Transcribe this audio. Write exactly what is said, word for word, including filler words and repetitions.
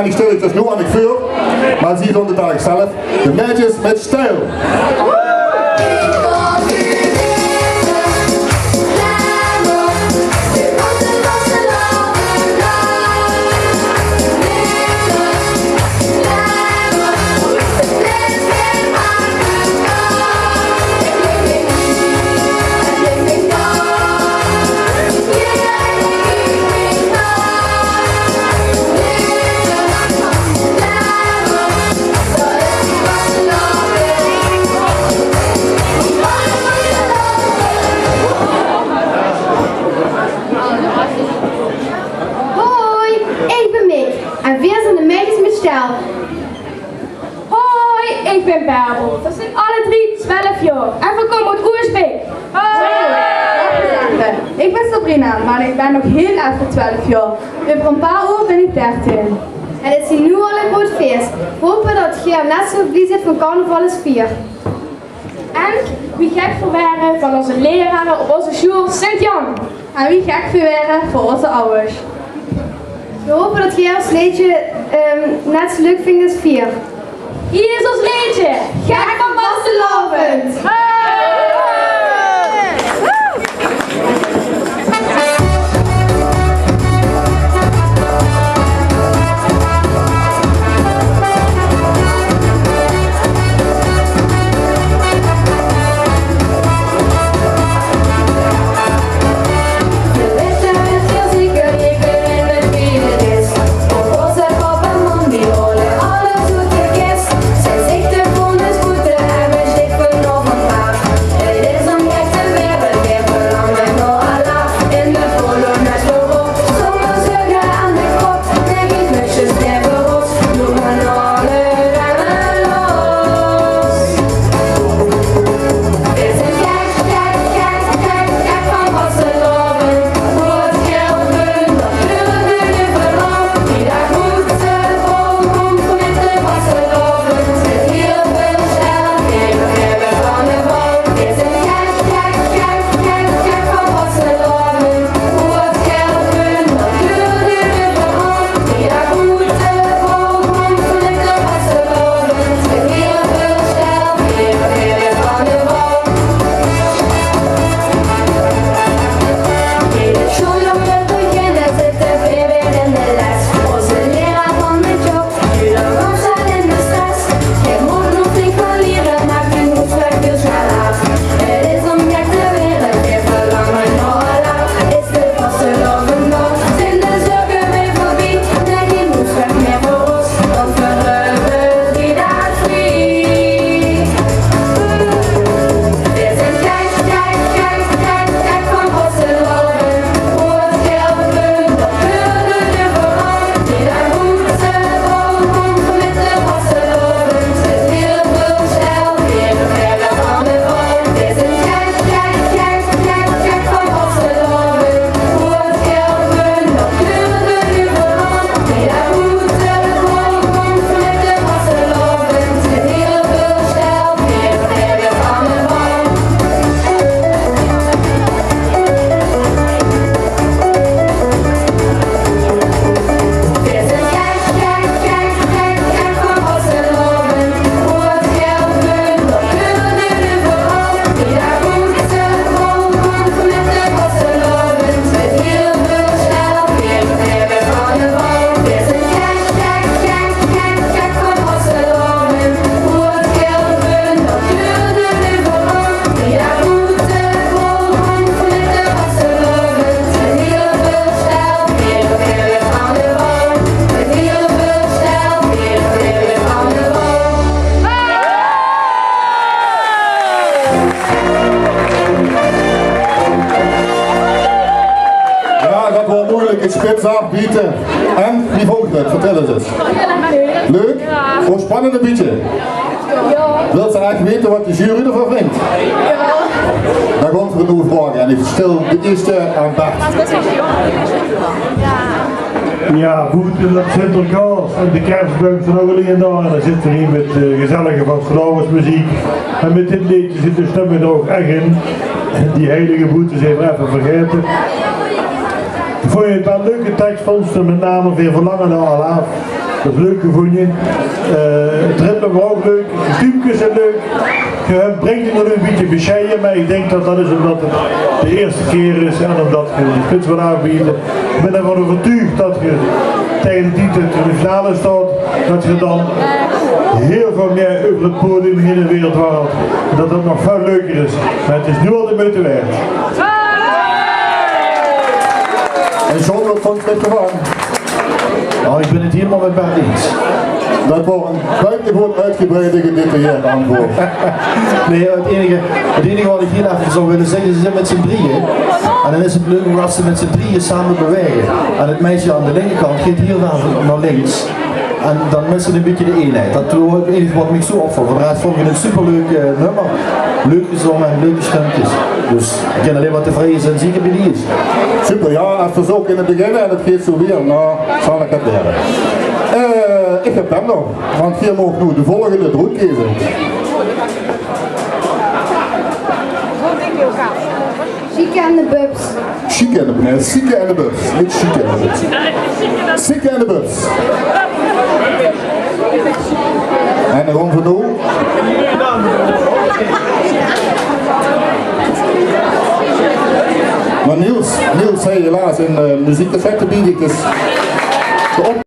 Ich stel 't dus noe aan uch veur, mer zie doon 't eigelik zelf. De Meidjes mit Stijl. Hoi, ich bin Mick en veer zeen de Meidjes mit Stijl. Hoi, ich bin Bärbel. Veer zeen alle drie twelf jaor en veer kómme oet Oersbeek. Hoi. Ich bin Sabrina, mer ich bin nog hiel effe twelf jaor. Euver ein paar oer bin ich dertien. Het is hie noe al ein groeat fees. Veer hope det geer net zo blie zeet van carnaval es veer. En wie gek veer waere van ózze lerare op ózze sjoeal Sint Jan. En wie gek veer waere van ózze awwers. Veer hope det geer ós leedje, ehm, net zo leuk vingt es veer. Hie is ós leedje, Gek van vastelaovend. Jao, det waor meujelik. Spits aaf, biete. En wie vónj geer 't? Vertèl ins ins. Leuk? Waor spannend ein bietje? Wils se ech weite waat de jury d'rvan vónj? Dan gaon v'r 't noe vraoge. En ich stel de ierste aan Bert. Jao, boete, det Sinterklaos en de kersboum zeen ouch al hie en dao. En dan zitte v'r hie mit, eh, gezellige vastelaovesmeziek. En mit dit leedje zit de stemming d'r ouch ech in. Die heilige boete zeen v'r effe vergaete. Ich vónj 't waal leuke teks, vónjs se, mit name Veer verlange nao Alaaf. Dat is leuk gevónje. Eh, 't ritme waor ouch leuk. De tuumkes zeen leuk. Geer bringk 't nog e bietje besjeie, mer ich dink dat dat is ómdat 't de ierste kier is en ómdat geer de spits wilt aafbiete. Ich bön d'rvan euvertuug dat geer taenge de tied dat geer in de finale staot, dat geer dan hiel väöl mieë euver 't podium heen en weer dwarrelt. En dat dat nog väöl leuker is. Mer 't is noe al de meujte waerd. En John, waat vónjs dich d'rvan? Nou, ich bön 't hielemaol mit Bert eins. Dat waor ein buitengewoon oetgebreid en gedetailleerd antjwaord. Nae, 't einige, 't einige waat ich hiel effe zów wille zègke, ze zeen mit z'n drieje. En dan is 't leuk es ze mit z'n drieje same bewaege. En 't meidje aan de linkerkant geit hiel väöl nao links. En dan misse ze e bietje de einheid. Dat is 't einige waat mich zoe opvilt. Veur de res vónj ich 't ein superleuk, eh, nummer. Leuk gezónge, leuke stömkes. Dus ich kin allein mer tevreje zeen, zeker bie dees. Super, jao, es v'r zoe kinne beginne en 't geit zoe wier, noe, zal ich 't waere. Eh, ich höb 'm nog, want geer moogt noe de volgende d'roet keze. Sjiek en de Bubs. Sjiek en de, nae, Sieke en de Bubs. Neet Sjiek en de Bubs. Sieke en de Bubs. En Ron van Oel. Mer Niels, Niels haet helaas ein, eh, meziekcassette bie zich, dus de op-